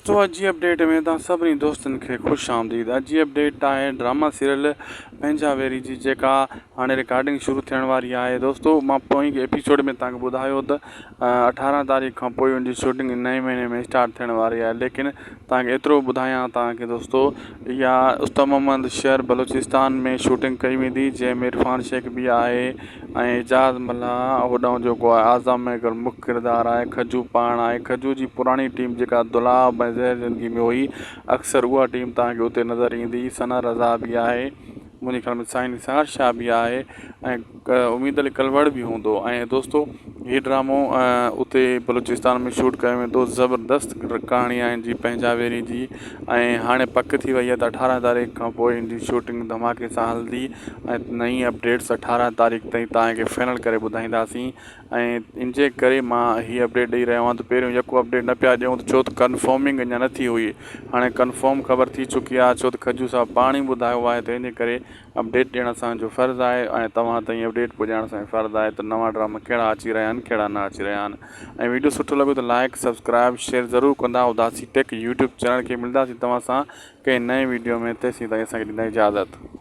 دوستو اڄ جي اپڊيٽ ۾ توهان سڀني دوستن کي خوش آمديد اڄ جي اپڊيٽ آهي ڊراما سيريل پنهنجا ويري جي جيڪا هاڻي رڪارڊنگ شروع ٿيڻ واري آهي دوستو مان پوئين ايپيسوڊ ۾ توهان کي ٻڌايو ته 18 تاريخ کان پوء ان جي شوٽنگ نئين مهيني ۾ اسٽارٽ ٿيڻ واري آهي ليڪن توهان کي ايترو ٻڌايان توهان کي دوستو اها استا محمد شهر بلوچستان ۾ شوٽنگ ڪئي ويندي جنهن ۾ عرفان شيخ به آهي ۽ اعجاز ملاح هوڏانهن جيڪو آهي اعظم مينگل مک ڪردار آهي کجو پاڻ آهي کجو جي پراڻي ٽيم جيڪا دولاب ۽ زهر زندگي ۾ هئي اڪثر اها ٽيم توهان کي اتي نظر ايندي ثنا رضا به آهي منهنجي خيال ۾ سائين نثار شاهه به آهي ۽ اميد علي ڪلوڙ به هوندو ۽ دوستو هي ڊرامو اتي بلوچستان ۾ شوٽ ڪيو ويندو زبردست ڪهاڻي آهي جي پنهنجا ويري جي ۽ هاڻي پڪ ٿي وئي آهي ته 18 تاريخ کان پوء ان جي شوٽنگ ڌماڪي سان هلندي ۽ نئين اپڊيٽس 18 تاريخ تائين توهان کي فائنل ڪري ٻڌائينداسين ۽ ان جي ڪري مان هي اپڊيٽ ڏئي رهيو آهيان ته پهريون يڪو اپڊيٽ نه پيا ڏيون ته ڇو ته ڪنفرمنگ اڃا نه ٿي هئي هاڻي ڪنفرم خبر ٿي چڪي آهي ڇو ته کجو صاحب پاڻ ئي ٻڌايو آهي ته ان جي ڪري اپڊيٽ ڏيڻ اسان جو فرض آهي ۽ توهان تائين اپڊيٽ پڄائڻ اسان جو فرض آهي ته نوان ڊراما ڪهڙا اچي رهيا آهن ڪهڙا نه اچي رهيا آهن ۽ ويڊيو سٺو لڳو ته لائڪ سبسڪرائب شيئر ضرور ڪندا اداسي ٽيڪ يوٽيوب چينل کي ملداسين توهان سان ڪنهن نئين ويڊيو ۾ تيسين تائين اسان کي ڏيندا اجازت.